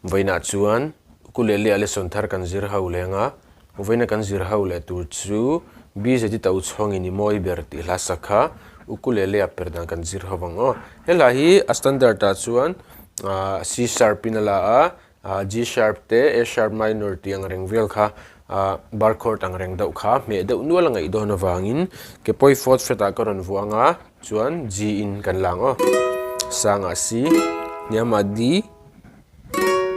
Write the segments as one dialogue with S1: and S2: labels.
S1: Vawiinah chuan ukulele a lesson thar kan zir ho leng a, vawiina kan zir ho leh tur chu BZT to chhawngin i mawi ber tih hla sak kha ukulele a per dan kan zir ho vang aw. He hla hi a standard ah chuan C sharp in a la a, G sharp te A sharp minor tih ang reng vel kha bar chord ang reng deuh kha hmeh deuh nual a ngaih dawn avangin ke pawi fourth fret ah ka rawn vuah ang a chuan G in kan la ang aw. Sangah C, hniamah D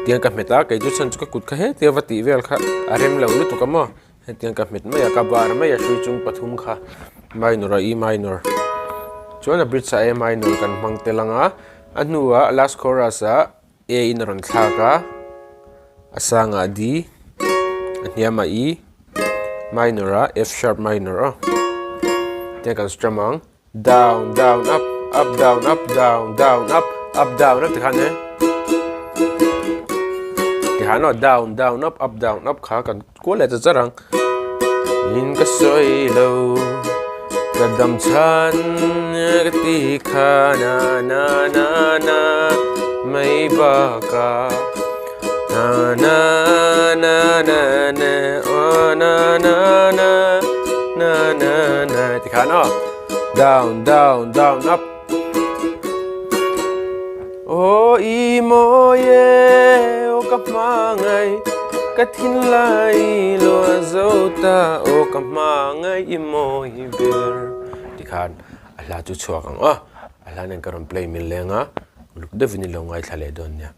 S1: tiang ka hmet a, kei chu chhan chu ka kut kha hetia va tih vel kha a rem lo lutuk a maw hetiang ka hmet mai a ka bar mai a hrui chung pathum kha minor a E minor chuan a bridge ah A minor kan hmang tel ang a, a hnuah last chorus ah A in a rawn thlak a, a sangah D, a hniamah E, minor ah F sharp minor aw. Tiang kan strum ang, down down up, up down up down down up, up down up tikhan e. Tikhan aw down down up, up down up kha kan kual leh ta char ang. In ka sawi lo ka dam chhan ka ti kha na na na na mai baka na na na na na aw na na na na na na ti khan aw down down down up Aw i mawi e, aw ka hmangaih, ka thinlai luah zo ta, aw ka hmangaih i mawi ber. Tikhan a hla chu chhuak ang aw, a hla nen ka rawn play mil leng a, uluk deuhin i lo ngaithla leh dawn nia.